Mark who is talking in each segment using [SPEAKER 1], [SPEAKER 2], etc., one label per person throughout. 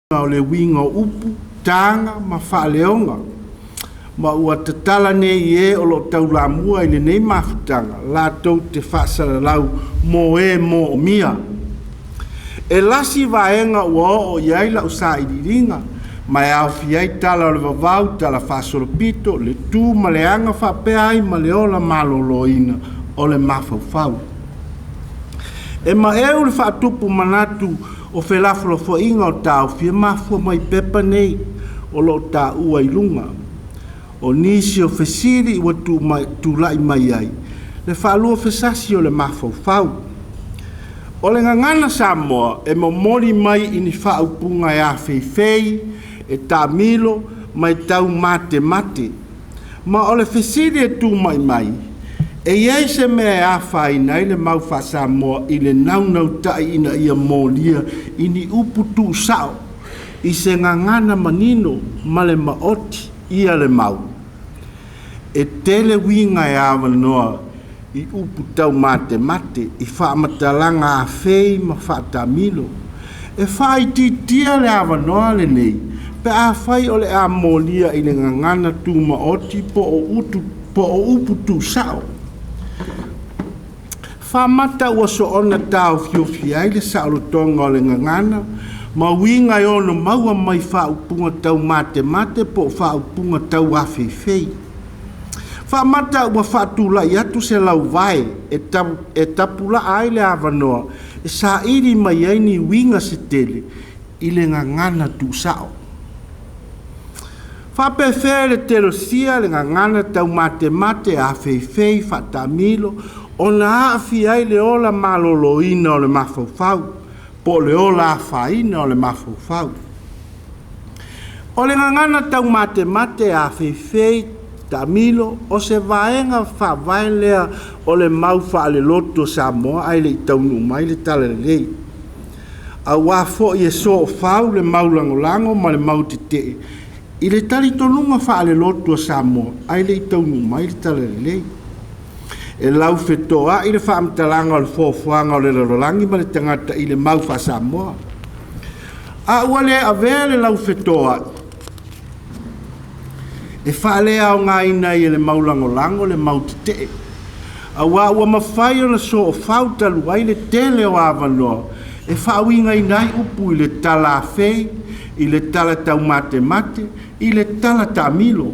[SPEAKER 1] O le uiga o upu, taga ma faaleoga, ma ua tatala nei i e o lo o taulamua i lenei mafutaga latou te faasalalau mo e moomia. E lasi vaega ua oo i ai lau sailiiliga, ma e aofia ai tala o le vavau, talafaasolopito, le tu ma le aga faapea ai ma le ola malōlōina o le mafaufau. E maeu le faatupu manatu o felafolafoaiga o taofi e mafua mai i pepa nei o lo o taua i luga. O nisi o fesili ua tulai mai ai le faaluafesasi o le mafaufau. O le gagana Samoa e momoli mai i ni faaupuga e afeifei, e taamilo ma e taumatemate. Ma o le fesili e tulai mai, e i ai se mea e afaina ai le mau faa-Samoa i le naunautai ina ia molia i ni upu tuusao i se gagana manino ma le maoti ia le mau? E tele uiga e avanoa i upu taumatemate i faamatalaga afei ma faatamilo. E faaitiitia le avanoa lenei pe afai o le a molia i le gagana tumaoti po o upu tuusao. Faamata ua soona taofiofi ai le saolotoga o le gagana ma uiga e ono maua mai faaupuga taumatemate po o faaupuga tauafeifei. Faamata ua faatulai atu se lauvae e tapulaa ai le avanoa e saili mai ai ni uiga se tele i le gagana tuusao. Faapefea le telosia le gagana taumatemate afeifei faataamilo ona aafia ai le ola malōlōina o le mafaufau po o le ola afaina o le mafaufau. O le gagana taumatemate afeifei taamilo o se vaega faavae lea o le mau faalelotu o Samoa ae le i taunuu mai le talalelei. Auā foi e soofau le mau lagolago ma le mau tetee i le talitonuga faalelotu a Samoa ae le i taunuu mai le talalelei. E laufetoai le faamatalaga o le foafoaga o le lalolagi ma le tagata i le mau faa-Samoa. A ua le avea le laufetoai e faaleaogaina ai e le mau lagolago le mau tetee, auā ua mafai ona soofau talu ai le tele o avanoa e faauigaina ai upu i le tala afei, i le tala taumatemate, i le tala taamilo.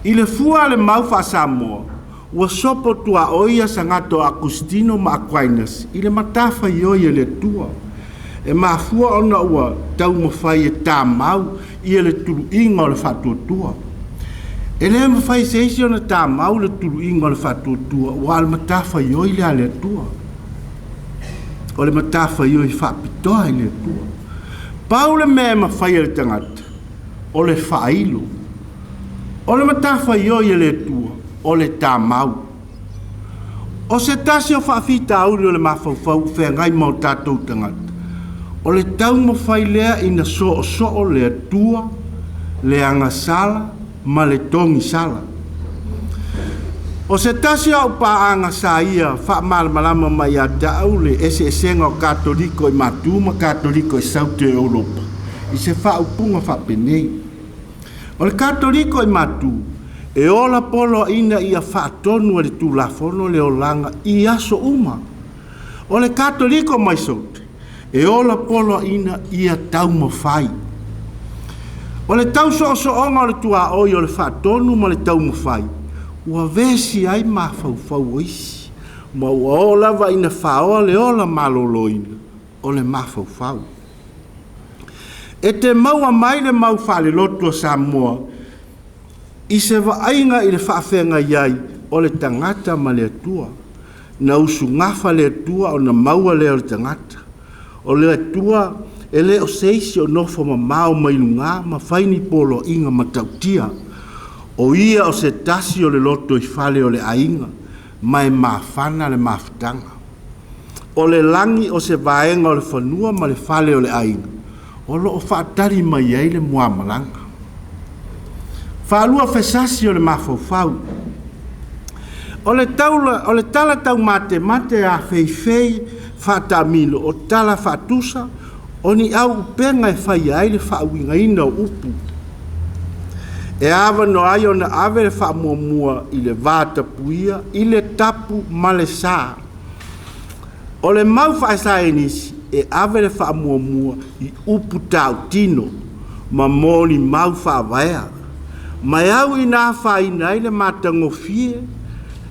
[SPEAKER 1] I le fua a le mau faa-Samoa, ua sopo tuaoi ia sagatō Akusitino ma Aquinas i le matafaioi a le Atua. E mafua ona ua taumafai e tamau ia le tuluiga o le faatuatua. E le mafai e se isi ona tamau le tuluiga o le faatuatua, aua o le matafaioi lea a le Atua. O le matafaioi faapitoa i le Atua. Pau le mea e mafai e le tagata, o le faailo. O le matafaioi a le Atua, o le tamau. O se tasi o faafitauli o le mafaufau ua feagai ma o tatou tagata, o le taumafai lea ina soosoo le Atua, le agasala ma le togisala. O se tasi o au paaga sa ia faamalamalama mai ia te au le eseesega o Katoliko i Matu ma Katoliko i Saute o Europa i se faaupuga faapenei. O le Katoliko i Matu, e ola poloaiina ia faatonu e le Tulafono le olaga i aso uma. O le Katoliko mai Saute, e ola poloaiina ia taumafai. O le tausoosooga o le tuaoi o le faatonu ma le taumafai, ua vesi ai mafaufau o isi, ma ua oo lava ina faoa le ola malōlōina o le mafaufau. E te maua mai le mau faalelotu a Samoa i se vaaiga i le faafeagai ai o le tagata ma le Atua. Na usugafa le Atua ona maua lea o le tagata. O le Atua e le o se isi o nofo mamao mai lugā ma fai ni poloaiga matautia. O ia o se tasi o le lotoifale o le aiga, ma e mafana le mafutaga. O le lagi o se vaega o le fanua ma le fale o le aiga o lo o faatali mai ai le muamalaga. Faaluafesasi o le mafaufau. O le taula, o le tala taumatemate afeifei faataamilo o tala faatusa O ni auupega e faia ai le faauigaina o upu. E avanoa ai ona ave le faamuamua i le vatapuia, i le tapu ma le sa. O le mau faasaenisi e ave le faamuamua i upu tautino ma molimau faavaea, ma e au ina afaina ai le matagofie,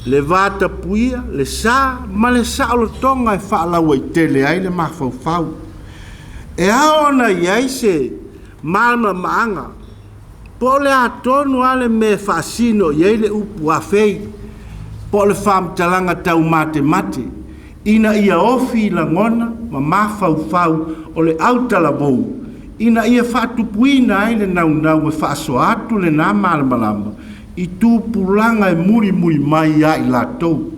[SPEAKER 1] le vatapuia, le sa ma le saolotoga e faalauaitele ai le mafaufau. E ao ona i ai se malamalamaaga po o le a tonu lava le mea e faasino i ai le upu afei po o le faamatalaga taumatemate ina ia ofi i lagona ma mafaufau o le autalavou ina ia faatupuina ai le naunau e faasoa atu lena malamalama i tupulaga e mulimuli mai ia i latou.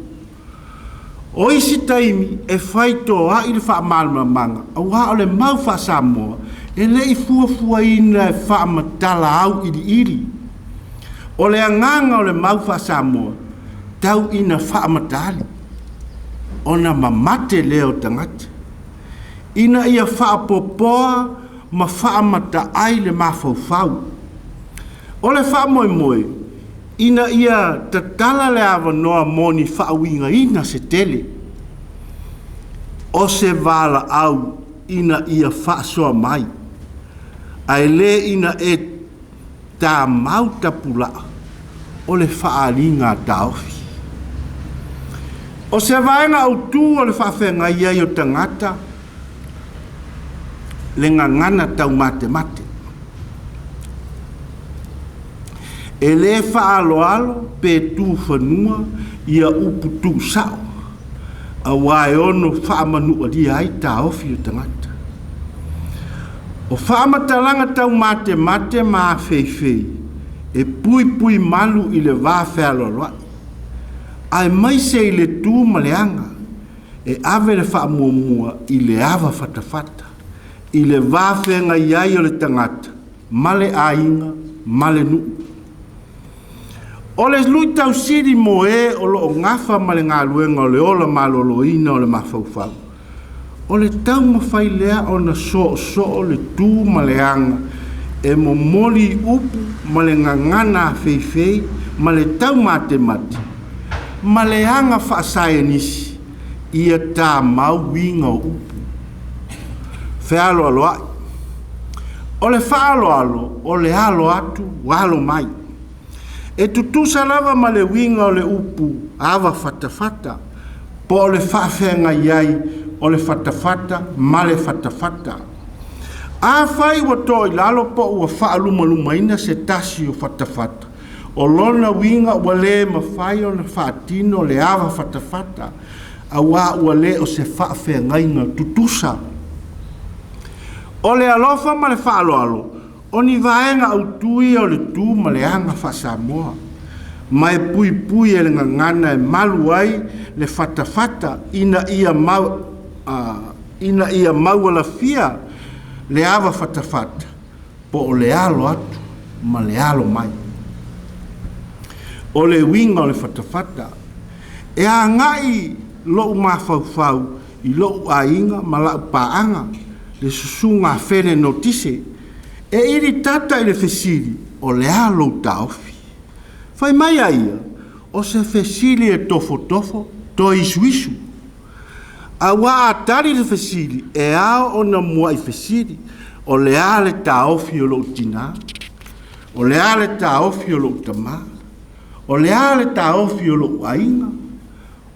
[SPEAKER 1] O isi taimi e fai toa'i le faamalamalamaga auā o le mau faa-Samoa e le i fuafuaina e faamatala auiliili. O le agaga o le mau faa-Samoa, tau ina faamataali, ona mamate lea o tagata, ina ia faapopoa ma faamata'ai le mafaufau. O le faamoemoe, ina ia tatala le avanoa mo ni faauigaina se tele o se valaau ina ia faasoa mai, ae le ina e tamau tapulaa o le faaaliga a taofi. O se vaega autū o le faafeagai ai o tagata le gagana taumatemate. E lē faaaloalo pe tufanua ia upu tuusao, auā e ono faamanualia ai taofi o tagata. O faamatalaga taumatemate ma afeifei e puipui malu i le va fealoaloai, aemaise i le tu ma le aga e ave le faamuamua i le ava fatafata, i le va feagai ai o le tagata ma le aiga ma le nuu. O le luitau sili mo e o lo o gafa ma le galuega o le ola maloloina o le mafaufau, o le taumafai lea ona soosoo le tu ma le aga e momoli i upu ma le gagana afeifei ma le taumatemate ma le aga faasaenisi ia tamau uiga o upu. Fealoaloai. O le faaaloalo o le alo atu alo mai. E tutusa lava ma le uiga o le upu ava fatafata po o le faafeagai ai o le fatafata ma le fatafata. Afai ua to i lalo po ua faalumalumaina se tasi o fatafata, o lona uiga ua le mafai ona faatino le ava fatafata, auā ua le o se faafeagaiga tutusa. O le alofa ma le faaaloalo, o ni vaega autū ia o le tu ma le aga faa-Samoa, ma e puipui e le gagana e malu ai le fatafata ina ia mau, ina ia maualafia le ava fatafata po o le alo atu ma le alo mai. O le uiga o le fatafata, e agai lo'u mafaufau i lo'u aiga ma la'u paaga, le susuga a Fele Notise, e ili tata i le fesili, o le a lou taofi? Fai mai a ia, o se fesili e tofotofo, toe isuisu. Auā a tali le fesili, e ao ona muai fesili, o le a le taofi o lou tinā? O le a le taofi o lou tamā? O le a le taofi o lou aiga?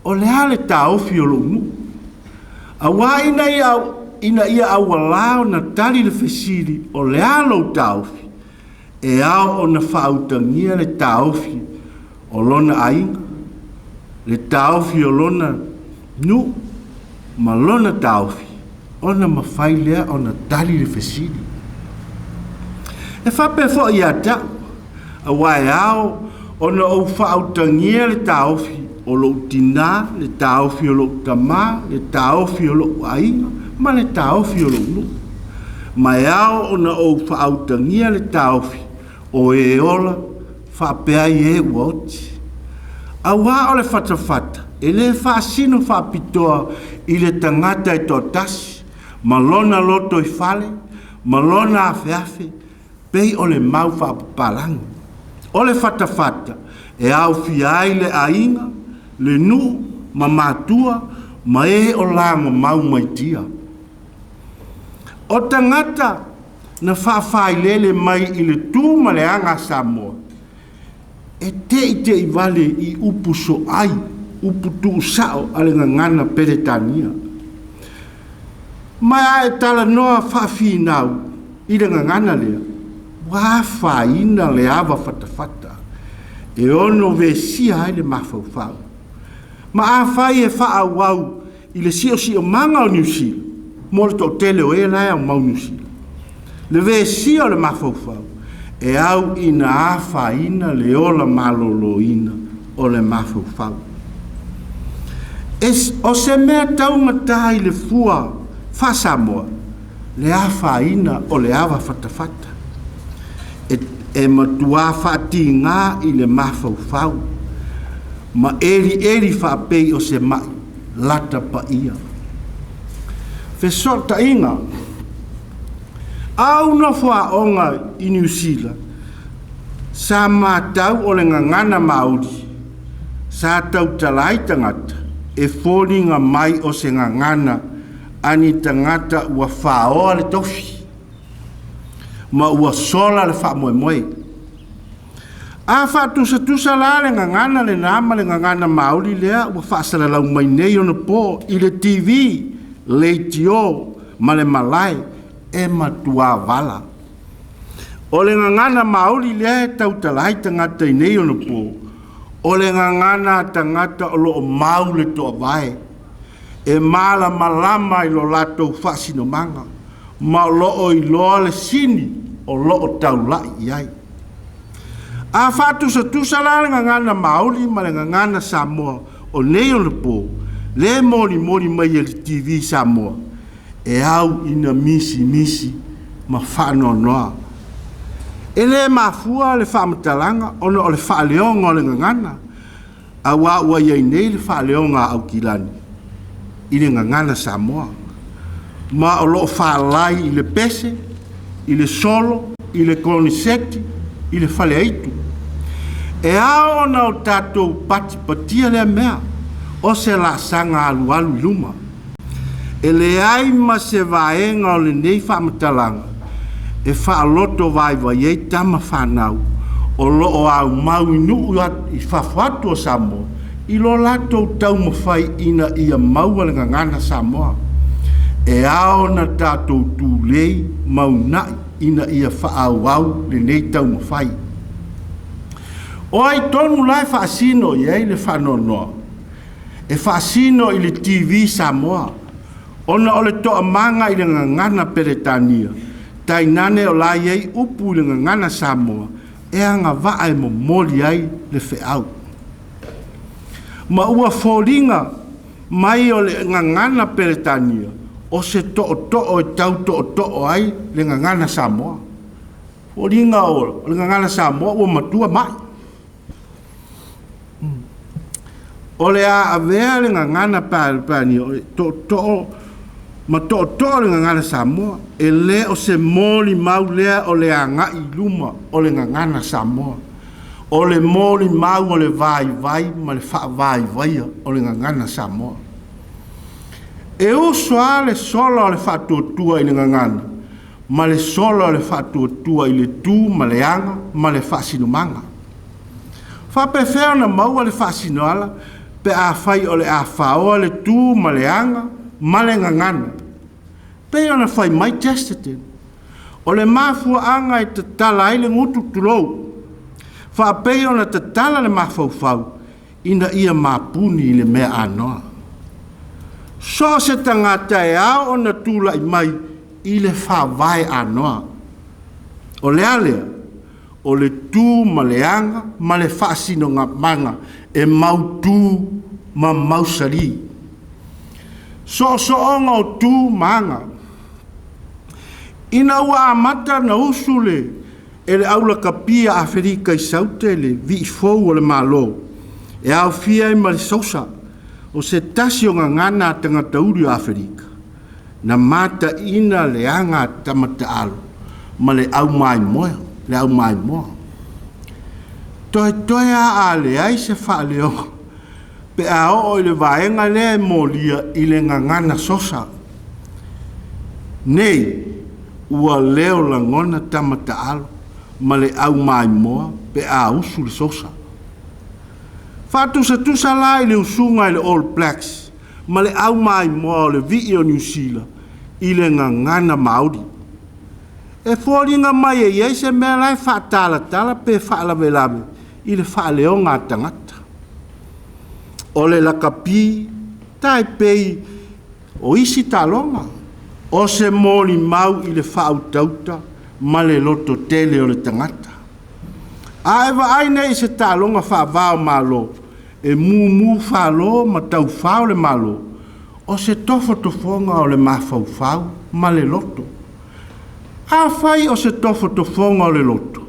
[SPEAKER 1] O le a le taofi o lou nuu? Auā ina ia, ina ia aualā ona tali le fesili, o le a lou taofi? E ao ona faautagia le taofi o lona aiga, le taofi o lona nuu ma lona taofi, ona mafai lea ona tali le fesili. E faapea foi ia te au, auā e ao ona ou faautagia le taofi o lou tinā, le taofi o lou tamā, le taofi o lou aiga ma le taofi o lou nuu. Ma e ao ona ou faautagia le taofi o e ola faapea ai e ua oti. Auā o le fatafata e le faasino faapitoa i le tagata e toatasi, ma lona lotoifale, ma lona afeafe, pei o le mau faapapalagi. O le fatafata e aofia ai le aiga, le nuu, ma matua, ma e o lagomau mai tia. O tagata na faafailele mai i le tu ma le aga a Samoa, e te'ite'i vale i upu so'ai, upu tu'usa'o a le gagana Peretania. Ma a e talanoa faafinau i le gagana lea, ua afaina le ava fatafata e ono vesia ai le mafaufau. Ma afai e faaauau i le siosiomaga o Niu Sila, mo le toatele o e la e aumau Niu Sila, le vesia o le mafaufau, e au ina afaina le ola malōlōina o le mafaufau. E, o se mea taugatā i le fua faa-Samoa, le afaina o le ava fatafata. E, e matuā faatigā i le mafaufau ma elieli faapei o se ma'i lata paia. Fesootaiga. A ou nofo aoga i Niu Sila, sa matau o le gagana Māori sa tautala ai tagata e foliga mai o se gagana a ni tagata ua faoa le tofi ma ua sola le faamoemoe. A faatusatusa la le gagana lenā ma le gagana Māori lea ua faasalalau mai nei onapō i le TV, leitiō ma le malae, e matuā vala. O le gagana Māori lea e tautala ai tagata i nei onapō, o le gagana a tagata o lo o mau le toavae, e malamalama i lo latou faasinomaga, ma o lo o iloa le sini o lo o taula'i i ai. A faatusatusa la le gagana Māori ma le gagana Samoa o nei onapō, lea e molimoli mai e le TV Samoa, e au ina misimisi ma faanoanoa. E le mafua le faamatalaga ona o le faaleoga o le gagana, auā ua i ai nei le faaleoga a Aukilani i le gagana Samoa, ma o lo o faalai i le pese, i le solo, i le koniseti, i le faleaitu. E ao ona o tatou patipatia lea mea, o se laasaga alualu i luma. E leai ma se vaega o lenei faamatalaga e faaloto vaivai ai tama fanau o lo o aumau i nuu i fafo atu o Samoa i lo latou taumafai ina ia maua le gagana Samoa. E ao ona tatou tulei ma una'i ina ia faaauau lenei taumafai. O ai tonu la e faasino i ai le faanoanoa? E faasino i le TV Samoa ona o le toamaga i le gagana Peretania, tainane o la i ai upu i le gagana Samoa e agavaa e momoli ai le feau. Ma ua foliga mai o le gagana Peretania o se tootoo e tau tootoo ai le gagana Samoa. Foliga o le gagana Samoa ua matua ma'i. O le a avea le gagana Peretania o le tootoo ma tootoo le gagana Samoa, e le o se molimau lea o le aga'i i luma o le gagana Samoa. O le molimau o le vaivai ma le faavaivaia o le gagana Samoa. E uso lava le sola o le faatuatua i le gagana ma le sola o le faatuatua i le tu ma le aga ma le faasinomaga. Faapefea ona maua le faasinoala pe afai o le a faoa le tu ma le aga ma le gagana? Pei ona fai mai Chesterton, O le mafuaaga e tatala ai le gutu tulou, faapei ona tatala le mafaufau ina ia mapuni i le mea anoa. So o se tagata e ao ona tula'i mai i le faavae anoa. O le a lea? O le tu ma le aga ma le faasinomaga e mautū ma mausalī. Soosooga o tu ma aga. Ina ua amata na usu le e le aulakapia Afelika i Saute le vii fou o le Malo, e aofia ai ma le Xhosa, o se tasi o gagana a tagata uli o Afelika. Na mataina le aga a tama taalo ma le aumaimoe, le aumaimoa. Toetoe a a leai se faaleoga pe a oo i le vaega lea e molia i le gagana sosa. Nei, ua leo lagona tama taalo ma le aumaimoa pe a usu le sosa. Faatusatusa la i le usuga i le All Blacks ma le aumaimoa o le vii o Niu Sila i le gagana Maori. E foliga mai e i ai se mea la e faatalatala pe faalavelave i le faaleoga a tagata. O le lakapi tai pei o isi taaloga, o se molimau i le faautauta ma le lototele o le tagata. A e vaai nei i se taaloga faava o Malo e mumu falo ma taufao le Malo, o se tofotofoga o le mafaufau ma le loto. Afai o se tofotofoga o le loto,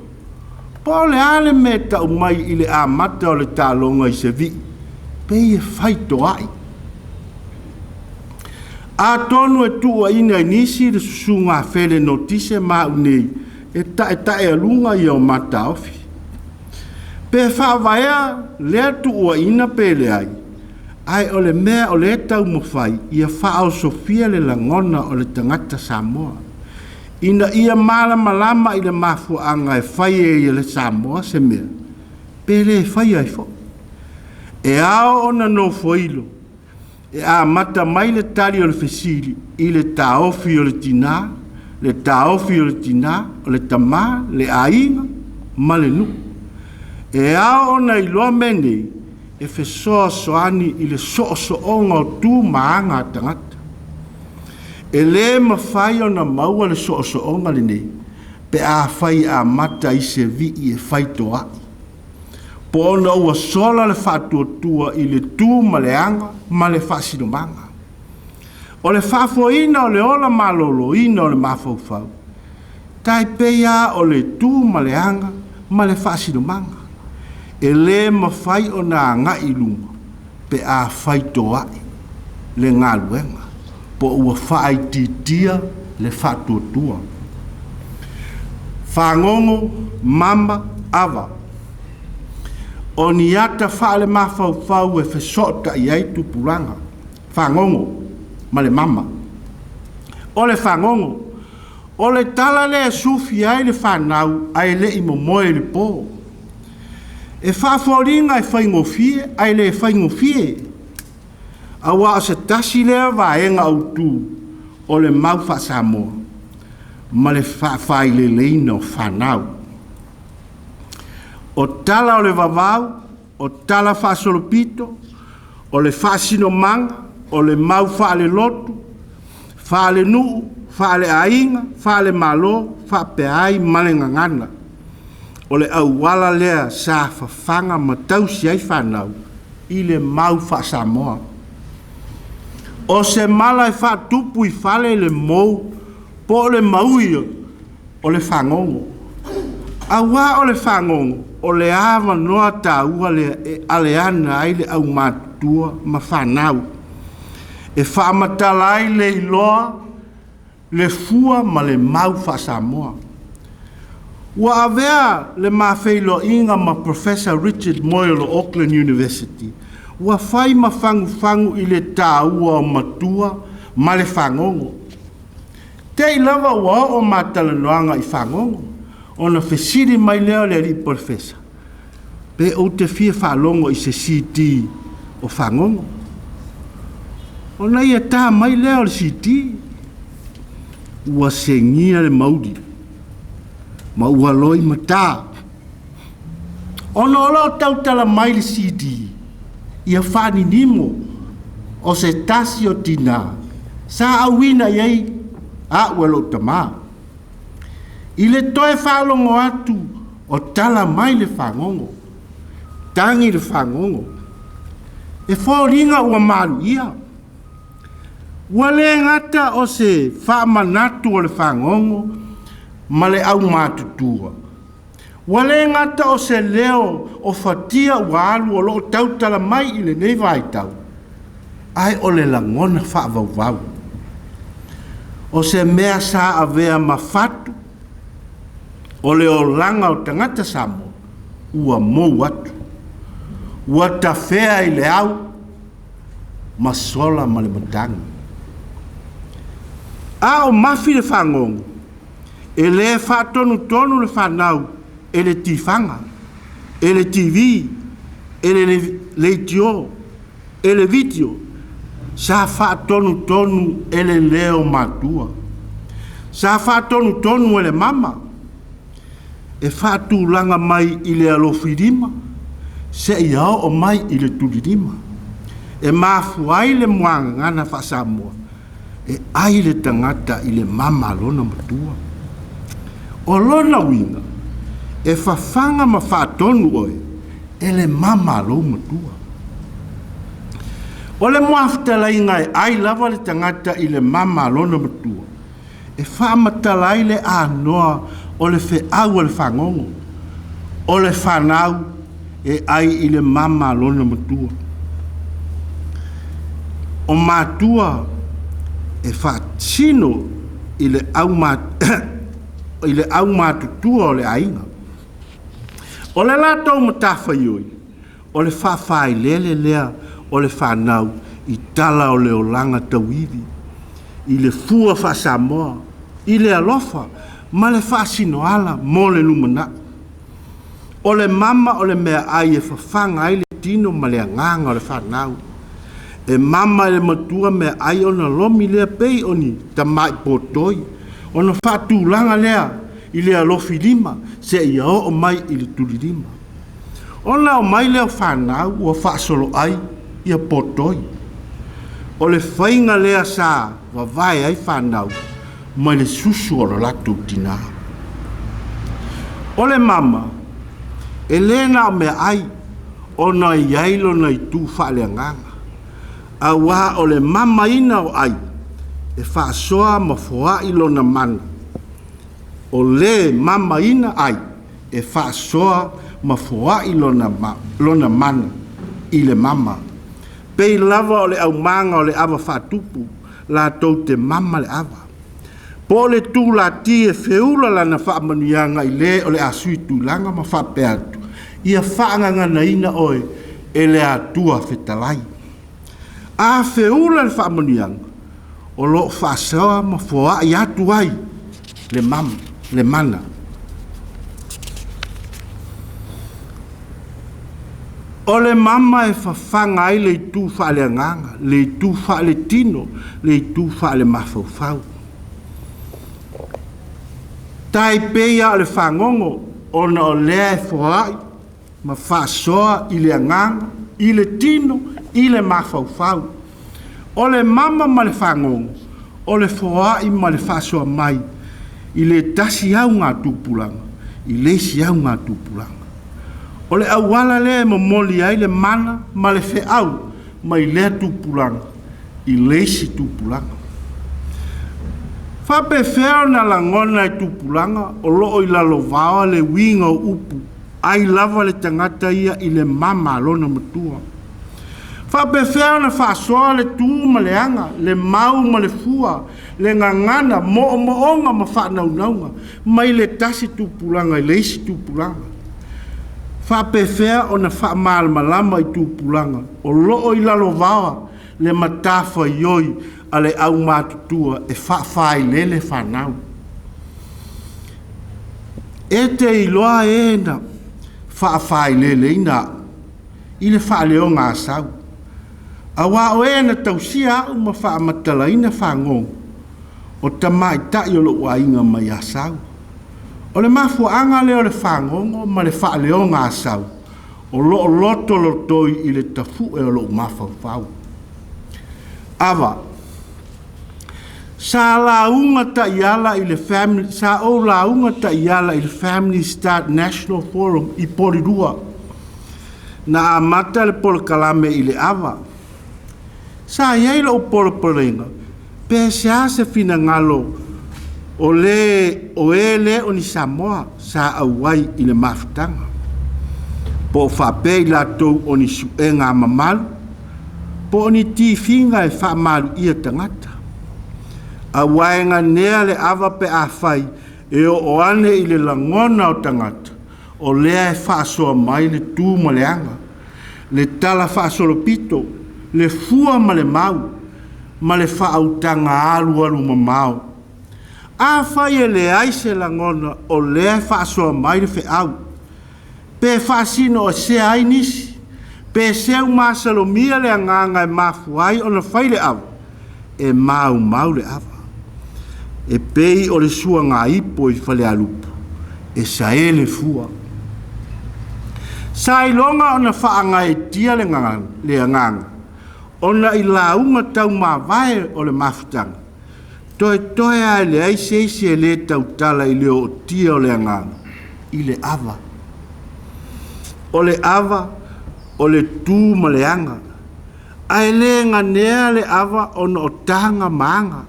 [SPEAKER 1] po o le a le mea e tau mai i le amata o le taaloga i se vii, pei e faitoai. Atonu e tuuaina e nisi le susuga a Fele Notise ma au nei e taetaealuga ia o mataofi. Pe faavaea lea tuuaina pe leai, ae o le mea o lea e taumafai ia faaosofia le lagona o le tagata Samoa, ina ia malamalama i le mafuaaga e fai ai e le Samoa se mea, pe le faia ai foi. E ao ona nofoilo e amata mai le tali o le fesili i le taofi o le tinā, le taofi o le tinā, o le tamā, le aiga ma le nuu. E ao ona iloa mea nei e fesoasoani i le soosooga o tu ma aga a tagata. E lē mafai ona maua le soosooga lenei pe afai e amata i se vii e faitoai, po ona ua sola le faatuatua i le tu ma le aga ma le faasinomaga. O le faafoeina o le ola maloloina o le mafaufau, tai pei lava o le tu ma le aga ma le faasinomaga, e lē mafai ona agai i luma pe a faitoai le galuega po ua faaitiitia le faatuatua. Fagogo, mama, ava. O ni ata faalemafaufau e fesootai ai tupulaga. Fagogo ma le mama. O le fagogo, o le tala lea e sufi ai le fanau ae le i momoe i le po. E faafoliga e faigofie ae le faigofie, aua o se tasi lea vaega autu o le mau faa-Samoa ma le faafaileleina o fanau. O tala o le vavau, o tala faasolopito, o le faasinomaga, o le mau faalelotu, faalenuu, faaleaiga, faalemalo, faapea ai ma le gagana. O le auala lea sa fafaga ma tausi ai fanau i le mau faa-Samoa. O se mala e faatupu i fale le mou po o le maui o le fagogo. Aua o le fagogo, o le avanoa taua lea e aleana ai le aumatutua ma fanau. E faamatala ai le iloa, le fua ma le mau faa-Samoa. Ua avea le ma feiloaiga ma Professor Richard Moyle o Auckland University, ua fai ma fagufagu i le taua o matua ma le fagogo. Te i lava ua oo ma talanoaga i fagogo, ona fesili mai lea o le alii polofesa, pe ou te fia faalogo i se CD o fagogo. Ona ia tā mai lea o le CD, ua segia le mauli ma ua loimatā. Ona o lo o tautala mai le CD, ia faaninimo o se tasi o tinā sa auina i ai au e lou tamā. I le toe faalogo atu o tala mai le fagogo, tagi le fagogo, e foliga ua maluia. Ua le gata o se faamanatu o le fagogo ma le aumatutua, ua le gata o se leo o fatia ua alu o lo o tautala mai i lenei vaitau, ae o le lagona faavauvau. O se mea sa avea ma fatu o le olaga o tagata Samoa ua mou atu, ua tafea i le au ma sola ma le matagi. A o mafi le fagogo, e lē faatonutonu le fanau e le tifaga, e le TV, e le leitio, e le vitio, sa faatonutonu e le leo matua. Sa faatonutonu e le mama, e faatulaga mai i le alofilima seia oo mai i le tulilima. E mafua ai le muagagana faa-Samoa, e ai le tagata i le mama a lona matua. O lona uiga, e fafaga ma faatonu oe e le mama a lou matua. O le muafetalaiga e ai lava le tagata i le mama a lona matua, e faamatala ai le anoa o le feau a le fagogo, o le fanau e ai i le mama a lona matua. O matua e faatino i le aumatutua o le aiga. O le latou matafaioi, o le faafailele lea o le fanau i tala o le olaga tauivi, i le fua faa-Samoa, i le alofa ma le faasinoala mo le lumanai. O le mama o le meaai e fafaga ai le tino ma le agaga o le fanau. E mama i le matua meaai ona lomi lea pei o ni tamai potoi, ona faatulaga lea i le alofilima seia oo mai i le tulilima. Ona omai lea o fanau ua faasoloai ia potoi. O le faiga lea sa vavae ai fanau mai le susu o lo latou tinā. O le mama, e lē na o meaai ona e i ai lona itu faaleagaga, auā o le mamaina o ai e faasoa ma foai lona mana. O le mamaina ai e faasoa ma foai lona mana i le mama. Pei lava o le aumaga o le ava faatupu, latou te mama le ava. Po o le tulati e feula lana faamanuiaga i le o le a sui tulaga ma faapea atu, Ia faagaganaina oe e le Atua fetalai. A feula le faamanuiaga, o lo o faasoa ma foai atu ai le mama, le mana. O le mama e fafaga ai le itu faaleagaga, le itu faaletino, le itu faalemafaufau. Tai pei lava o le fagogo ona o lea e foai ma faasoa i le agaga, i le tino, i le mafaufau. O le mama ma le fagogo, o le foai ma le faasoa mai i le tasi augatupulaga i le isi augatupulaga. O le auala lea e momoli ai le mana ma le feau mai lea tupulaga i le isi tupulaga. Faapefea ona lagona e tupulaga o lo o i lalovaoa le uiga o upu ai lava le tagata ia i le mama a lona matua? Faapefea ona faasoa le tu ma le aga, le mau ma le fua, le gagana, moomooga ma faanaunauga mai le tasi tupulaga i le isi tupulaga? Faapefea ona faamalamalama i tupulaga o lo o i lalovaoa le matafaioi a le aumatutua e faafailele fanau? E te iloa e na faafaileleina au i le faaleoga Asau, auā o e na tausia au ma faamatalaina fagogo o tamaitai o lou aiga mai Asau. O le mafuaaga lea o le fagogo ma le faaleoga Asau o lo o lotolotoi i le tafue o lou mafaufau. Ava, sa lauga taiala i le family, sa ou lauga taiala i le Family Start National Forum i Porirua. Na amata le polokalame i le ava. Sa i ai lou polopolega pe sea se finagalo o le o e lē o ni Samoa sa auai i le mafutaga. Po o faapea i latou o ni suega a mamalu, po o ni tifiga e faamaluia tagata. Aua e ganea le ava pe afai e oo ane i le lagona o tagata, o lea e faasoa mai le tu ma le aga, le tala faasolopito, le fua ma le mau, ma le faautaga alualumamao. Afai e leai se lagona o lea e faasoa mai le feau, pe faasinoesea ai nisi, pe seu masalomia le agaga e mafua ai ona fai le ava, e maumau le ava. E pei o le suagaipo i Falealupo, e saele fua. Sa iloga ona faagaeetia le agaga, ona i lauga taumavae o le mafutaga, toetoe lava e leai se isi e le tautala i le ootia o le agaga i le ava. O le ava, o le tu ma le aga, ae le ganea le ava ona o taga ma aga,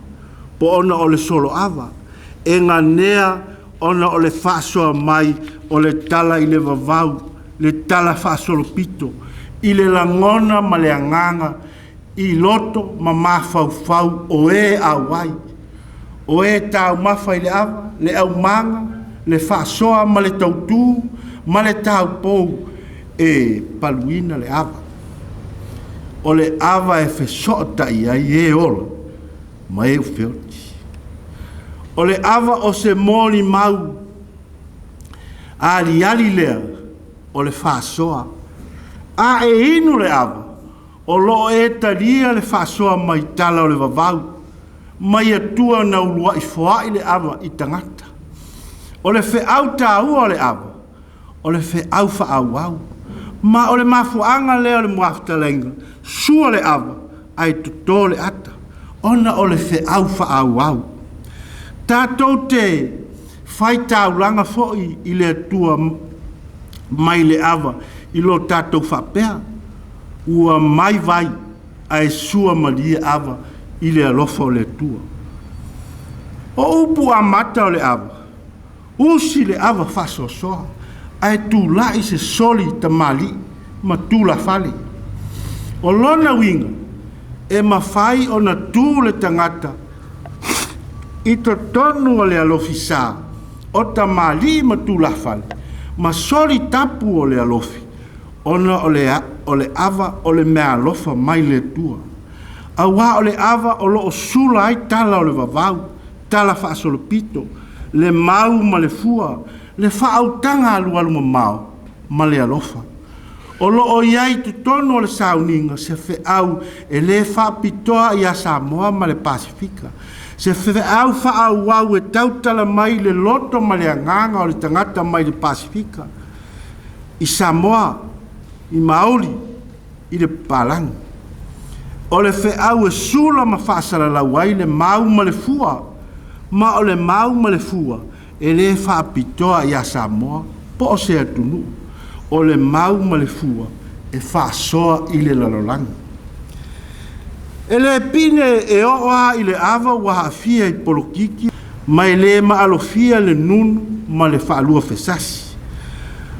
[SPEAKER 1] po ona o le soloava, e ganea ona o le faasoa mai o le tala i le vavau, le tala faasolopito, i le lagona ma le agaga i loto ma mafaufau o e auai, o e taumafa i le ava, le aumaga, le faasoa ma le tautu ma le taupou e paluina le ava. O le ava e fesootai ai e ola ma e feoti. O le ava o se molimau aliali lea o le faasoa. A e inu le ava, o lo o e talia le faasoa mai tala o le vavau, mai Atua na uluai foai le ava i tagata. O le feau taua o le ava, o le feau faaauau. Ma o le mafuaaga lea o le muafetalaiga, sua le ava, ae toto le ata, ona o le feau faaauau. Tatou te faitaulaga foi i le Atua mai le ava i lo tatou faapea, ua mai vai ae sua malie ava i le alofa o le Atua. O upu amata o le ava, usi le ava faasoasoa, ae tulai se soli tamalii ma tulafale. O lona uiga, e mafai ona tu le tagata i totonu o le alofisa o tamalii ma tulafale ma soli tapu o le alofi, ona o le ava o le meaalofa mai le Atua. Aua o le ava o lo o sula ai tala o le vavau, tala faasolopito, le mau ma le fua, le faautaga alualumamao ma le alofa. O lo o i ai i totonu o le sauniga se feau e le faapitoa ia Samoa ma le Pasefika, se feau faaauau e tautala mai i le loto ma le agaga o le tagata mai le Pasefika, i Samoa, i Maori, i le papalagi. O le feau e sula ma faasalalau ai le mau ma le fua, ma o le mau ma le fua e le faapitoa ia Samoa po o se atunuu, o le mau ma le fua e faasoa i le lalolagi. E le pine e oo lava i le ava ua aafia i polokiki ma e le maalofia le nunu ma le faaluafesasi.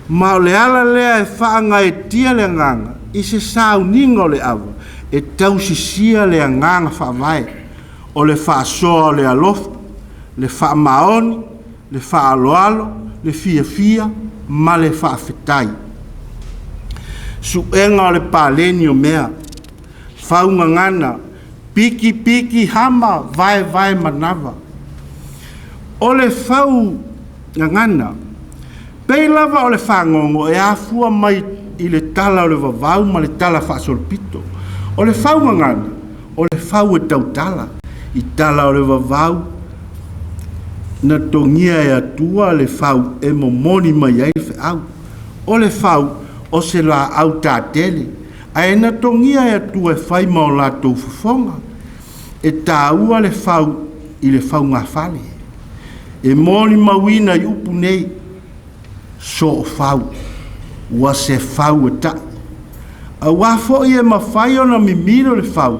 [SPEAKER 1] Ma o le ala lea e faagaeetia le agaga i se sauniga o le ava e tausisia le agaga faavae o le faasoa o le alofa, le faamaoni, le faaaloalo, le fiafia ma le faafetai. Suega o le paleni o mea, faugagana, pikipiki hama, vaevae manava. O le faugagana, pei lava o le fagogo e afua mai i le tala o le vavau ma le tala faasolopito. O le faugagana, o le fau e tautala, i tala o le vavau, na togia e Atua le fau e momoli mai ai le feau. O le fau o se laau tatele, ae na togia e Atua e fai ma o latou fofoga. E taua le fau i le faugafale. E molimauina i upu nei, soofau, ua se fau e ta'i. Aua foi e mafai ona mimilo le fau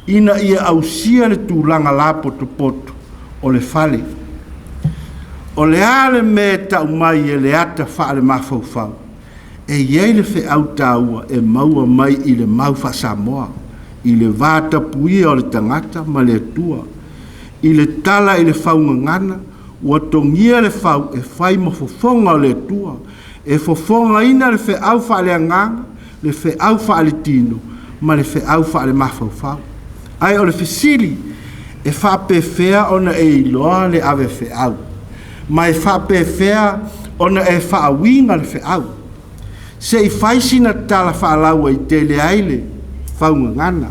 [SPEAKER 1] ina ia ausia le tulaga lapotopoto o le fale. O le a le mea e tau mai e le ata faalemafaufau, e i ai le feau taua e maua mai i le mau faa-Samoa, i le va tapuia o le tagata ma le Atua. I le tala i le faugagana, ua togia le fau e fai ma fofoga o le Atua, e fofogaina le feau faaleagaga, le feau faaletino, ma le feau faalemafaufau. Ae o le fesili, e faapefea ona e iloa le ave feau, ma e faapefea ona e faauiga le feau? Se i fai sina tala faalauaitele ai le faugagana.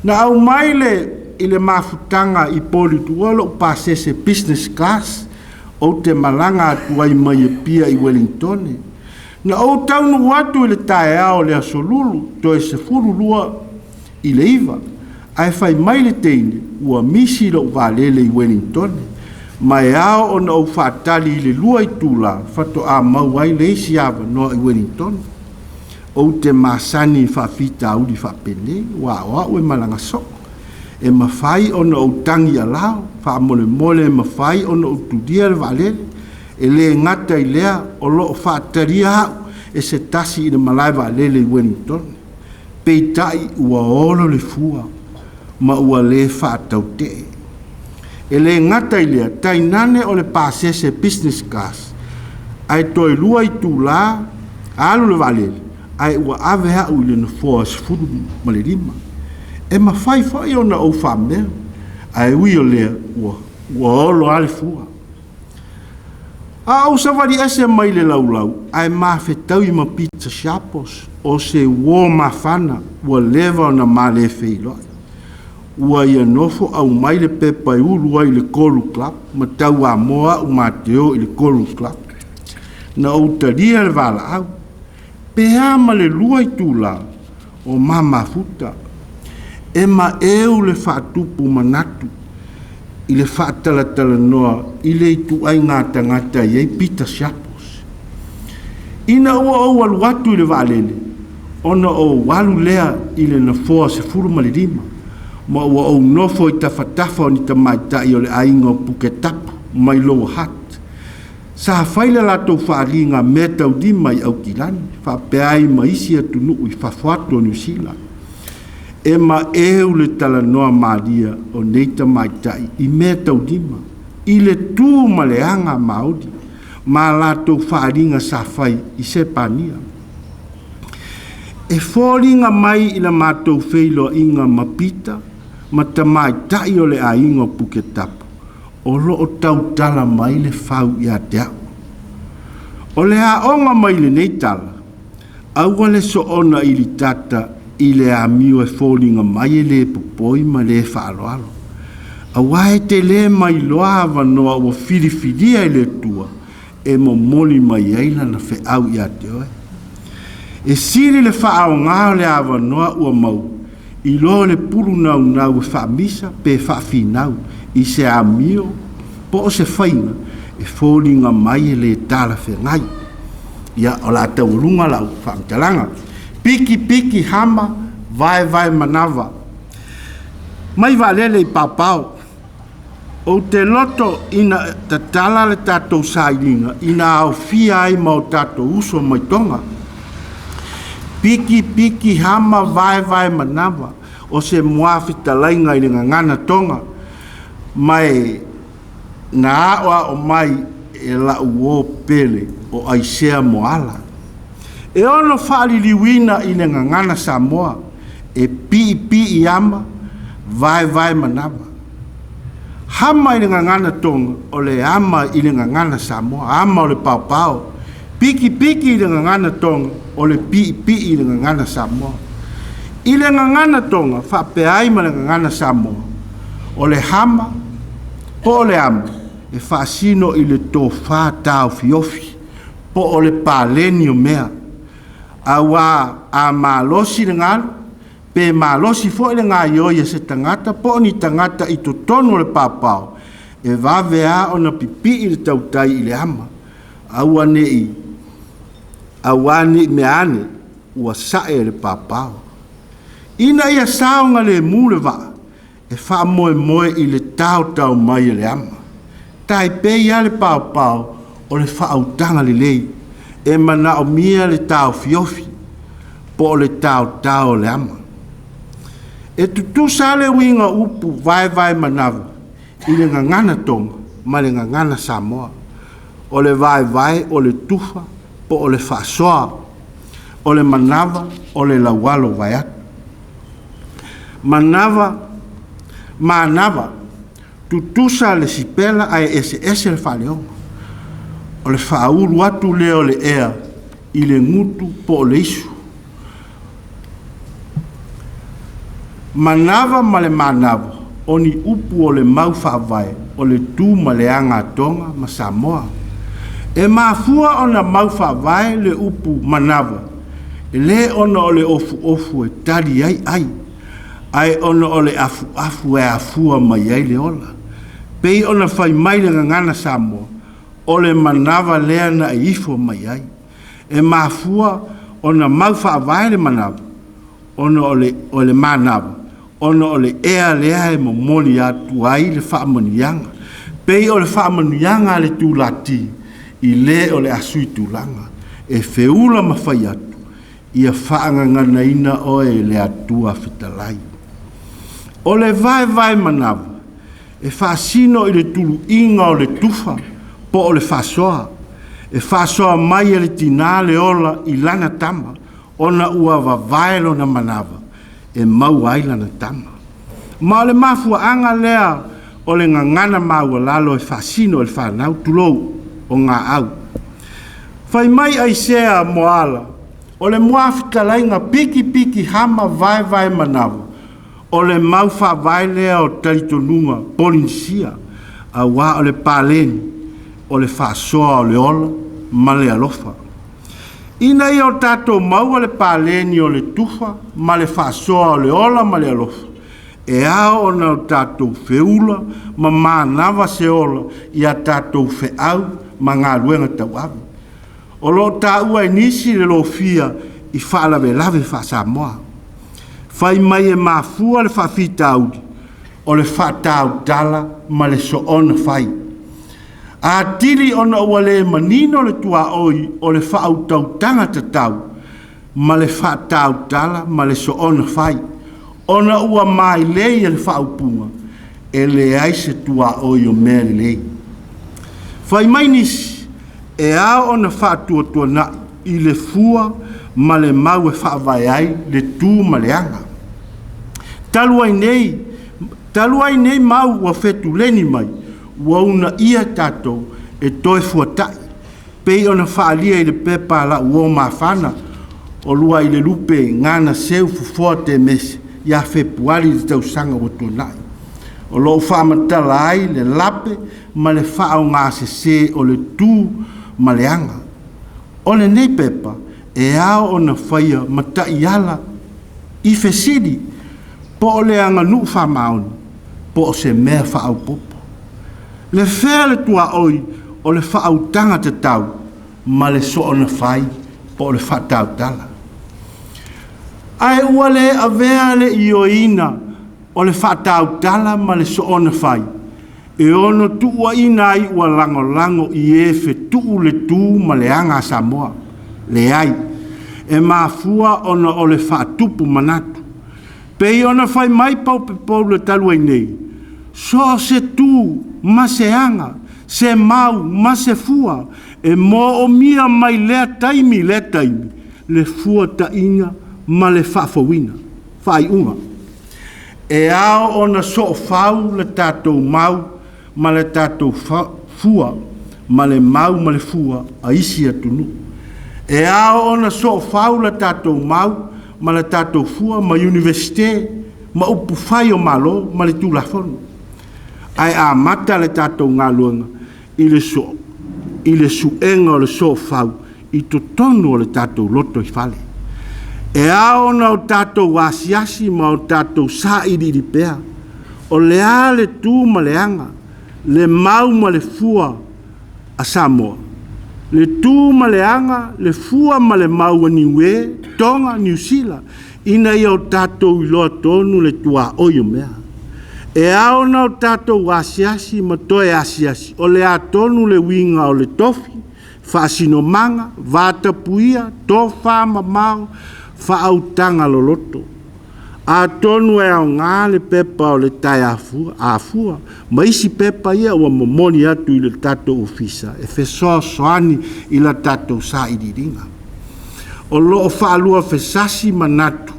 [SPEAKER 1] Na aumai le i le mafutaga i Polituua lo'u pasese business class ou te malaga atu ai mai Apia i Uelintone. Na ou taunuu atu i le taeao o le Aso Lulu toe 8:38, ae fai mai le teine ua misi lo'u vaalele i Uelintone, ma e ao ona ou faatali i le 2 itula faatoa maua ai le isi avanoa i Uelintone. Ou te masani i faafitauli faapenei, aua o au e malaga soo. E mafai ona ou tagi alao, faamolemole e mafai ona ou tulia le vaalele. E le gata i lea, o lo o faatalia au e se tasi i le malae vaalele i Uelintone. Peitai ua olo le fua ma ua le faatautee. E le gata i lea, tainane o le pasese business class, ae toe 2 itula alu le vaalele, ae ua ave au i le nofoa 15. E mafai foi ona ou faamea, ae ui o lea, ua olo lava le fua. A ou savali ese mai le laulau, ae mafetaui ma Peter Sharples, o se uo mafana ua leva ona ma le feiloai. Ua ia nofo aumai le pepa e ulu ai i le Kolu Club ma tauamoa au ma te o i le Kolu Club. Na ou talia le valaau. Pe a ma le 2 itula o ma mafuta. E maeu le faatupu manatu i le faatalatalanoa i le ituaiga tagata e i ai Peter Sharples. Ina ua ou alu atu i le vaalele, ona ou alu lea i le nofoa 15, ma ua ou nofo i tafatafa o ni tamaitai o le aiga o Puketapu mai Lower Hutt. Sa fai le latou faaaliga meataulima i Aukilani, faapea ai ma isi atunuu i fafo atu o Niu Sila. E maeu le talanoa malia o nei tamaitai i meataulima, i le tu ma le aga Māori, ma latou faaaliga sa fai i Sepania. E foliga mai i la matou feiloaiga ma Pita ma tamaitai o le aiga o Puketapu, o lo o tautala mai le fau ia te au. O le aoga mai lenei tala, aua le soona ilitata i le amio e foliga mai e le popoi ma le faaaloalo. Aua e te le mailoa avanoa ua filifilia e le Atua e momoli mai ai lana feau ia te oe. E sili le faaaoga o le avanoa ua maua i lo le pulu naunau e faamisa pe faafinau i se amio po o se faiga e foliga mai e le talafeagai. Ia, o le a taualuga lau faamatalaga. Piki piki hama, vaevae manava. Mai vaalele i paopao. Ou te loto ina tatala le tatou sailiga ina aofia ai ma o tatou uso mai Toga. Piki piki hama vaevae manava o se muafetalaiga i le gagana Toga, ma e na aoao mai e la'u uō pele o Aisea Moala. E ono faaliliuina i le gagana Samoa e piipii ama, vaevae manava. Hama i le gagana Toga o le ama i le gagana Samoa, ama o le paopao. Pikipiki i le gagana Toga o le piipii i le gagana Samoa. I le gagana Toga faapea ai ma le gagana Samoa, o le hama po o le ama e faasino i le tofā taofiofi po o le paleni o mea. Aua a malosi le galu, pe malosi foi le gaioi a se tagata po o ni tagata i totonu o le paopao, e vave lava ona pipii le tautai i le ama, aua ne i auā ne i mea ane ua sae e le paopao. Ina ia saogalemu le vaa, e faamoemoe i le taotao mai e le ama. Tai pei lava le paopao o le faautaga lelei, e manaomia le taofiofi po o le taotao o le ama. E tutusa lava le uiga o upu vaevae manava i le gagana Toga ma le gagana Samoa. O le vaevae o le tufa po o le faasoa, o le manava o le laualo vaeatu. Manava, manava, tutusa le sipela ae eseese le faaleoga. O le faaulu atu lea o le ea i le gutu po o le isu. Manava ma le manava, o ni upu o le mau faavae o le tu ma le aga a Toga ma Samoa. E mafua ona mau faavae le upu manava, e lē ona o le ofuofu e tali ai ai, ae ona o le afuafu e afua mai ai le ola. Pei ona fai mai le gagana Samoa, o le manava lea na e ifo mai ai. E mafua ona mau faavae le manava, ona o le, o le manava, ona o le ea lea e momoli atu ai le faamanuiaga. Pei o le faamanuiaga a le tulati i lē o le a sui tulaga, e feula ma fai atu, ia faagaganaina oe e le Atua fetalai. O le vaevae manava, e faasino i le tuluiga o le tufa po o le faasoa. E faasoa mai e le tinā le ola i lana tama, ona ua vavae lona manava e maua ai lana tama. Ma o le mafuaaga lea o le gagana maualalo e faasino e le fanau, tulou, o gaau. Fai mai Aisea Moala, o le muafetalaiga piki piki hama vaevae manava, o le mau faavae lea o talitonuga Polinisia, auā o le paleni, o le faasoa o le ola ma le alofa. Ina ia o tatou maua le paleni o le tufa ma le faasoa o le ola ma le alofa, e ao ona o tatou feula ma manava se ola i a tatou feau ma galuega tauave. O lo o taua e nisi le lofia i faalavelave faa-Samoa. Fai mai e mafua le faafitauli o le faatautala ma le soona fai. Atili ona ua le manino le tuaoi o le faautautaga tatau ma le faatautala ma le soona fai, ona ua mailei e le faaupuga e leai se tuaoi o mea lelei. Fai mai nisi, e ao ona faatuatuana'i i le fua ma le mau e faavae ai le tu ma le aga. Talu ai nei, talu ai nei mau ua fetuleni mai, ua uunaia tatou e toe fuata'i, pei ona faaalia i le pepa a lau uo mafana o Luailelupe Gana Seu Fofoa Temese ia Fepuari i le tausaga ua tuanai. O lo o faamatala ai le lape ma le faaaogasesē o le tu ma le aga. O lenei pepa e ao ona faia ma taiala i fesili po o le aganuu faamaoni po o se mea faaopoopo. Le fea le tuaoi o le faautaga tatau ma le soona fai po o le faatautala. Ae ua le avea le ioeina o le faatautala ma le soona fai e ono tuuaina ai ua lagolago i e fetuu le tu ma le aga a Samoa. Leai, e mafua ona o le faatupu manatu. Pei ona fai mai Pope Paulo talu ai nei, so o se tu ma se aga, se mau ma se fua e moomia mai lea taimi i lea taimi, le fuata'iga ma le faafouina. Faaiuga. E ao ona soofau le tatou mau ma le tatou fua ma le mau ma le fua a isi atunuu. E ao ona soofau le tatou mau ma le tatou fua ma Iunivesite ma upufai o Malo ma le Tulafono. Ae amata le tatou galuega i le, so, i le suega o le soofau i totonu o le tatou lotoifale. E ao ona o tatou asiasi ma o tatou sailiili pea, o le a le tu ma le aga, le mau ma le fua a Samoa, le tu ma le aga, le fua ma le mau a Niue, Toga, Niu Sila, ina ia o tatou iloa tonu le tuaoi o mea. E ao ona o tatou asiasi ma toe asiasi, o le a tonu le uiga o le tofi, faasinomaga, vatapuia, tofamamao, faautaga loloto. Atonu e aoga le pepa o le taeafua afua ma isi pepa ia ua momoli atu i le tatou ofisa e fesoasoani i la tatou sailiiliga. O lo o faaluafesasi manatu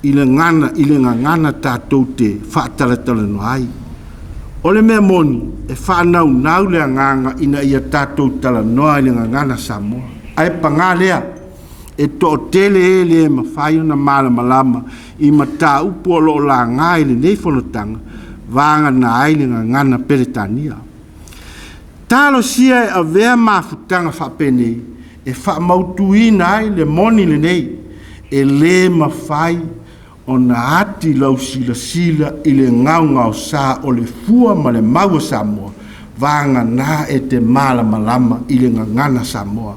[SPEAKER 1] i le gana i le gagana tatou te faatalatalanoa ai. O le mea moni, e faanaunau le agaga ina ia tatou talanoa i le gagana Samoa. Ae paga lea, e toatele e le mafai ona malamalama i mataupu o lo o laga i lenei fonotaga, vagana ai le gagana Peretania. Talosia e avea mafutaga faapenei e faamautuina ai le moni lenei, e le mafai ona ati lau silasila i le gaogaosa o le fua ma le mau a Samoa, vagana e te malamalama i le gagana Samoa.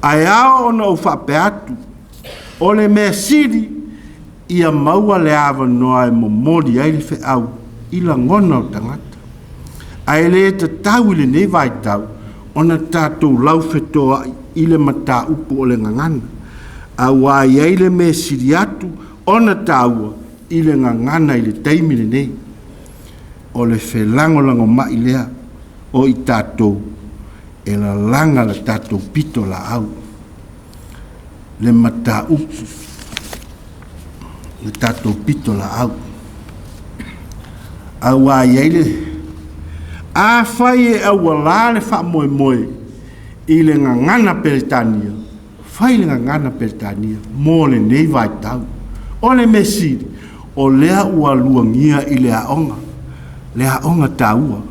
[SPEAKER 1] Ae ao ona ou faapea atu, o le mea sili ia maua le avanoa e momoli ai le feau i lagona o tagata. Ae le tatau i lenei vaitau ona tatou laufetoai i le mataupu o le gagana, aua e i ai le mea sili atu ona taua i le gagana i le taimi lenei. O le felagolagomai lea o i tatou e lalaga la tatou pitolaau, le mataupu, le tatou pitolaau. Aua e i ai le afai e aualā le faamoemoe i le gagana Peretania, fai le gagana Peretania mo lenei vaitau. O le mea sili, o lea ua luagia i le aoga, le aoga taua,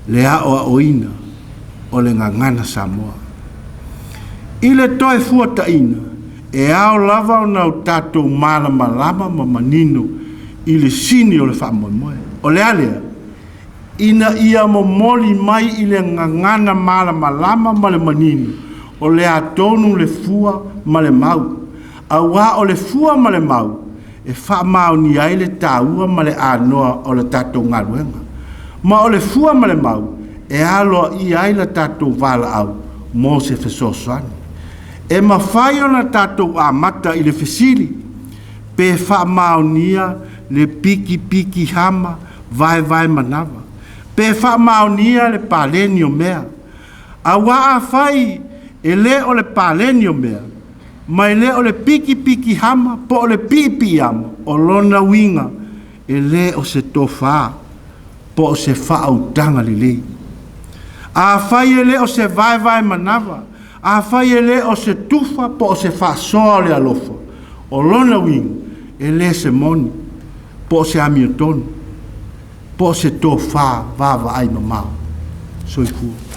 [SPEAKER 1] le aoaoina o le gagana Samoa. I le toe fuataina, e ao lava ona o tatou malamalama ma manino i le sini o le faamoemoe. O le a lea? Ina ia momoli mai i le gagana malamalama ma le manino, o le a tonu le fua ma le mau. Aua o le fua ma le mau e faamaonia ai le taua ma le anoa o le tatou galuega. Ma o le fua ma le mau e aloaia ai la tatou valaau mo se fesoasoani. E mafai ona tatou amata i le fesili, pe faamaonia le pikipiki hama vaevae manava, pe faamaonia le paleni o mea. Aua afai e le o le paleni o mea, ma e le o le pikipiki hama po o le piipiiama, o lona uiga e le o se tofa po o se faautaga lelei. Afai e le o se vaevae manava, afai e le o se tufa po o se faasoa o le alofa, o lona uiga e le se moni po o se amiotonu po o se tofa vaavaai mamao. Soifua.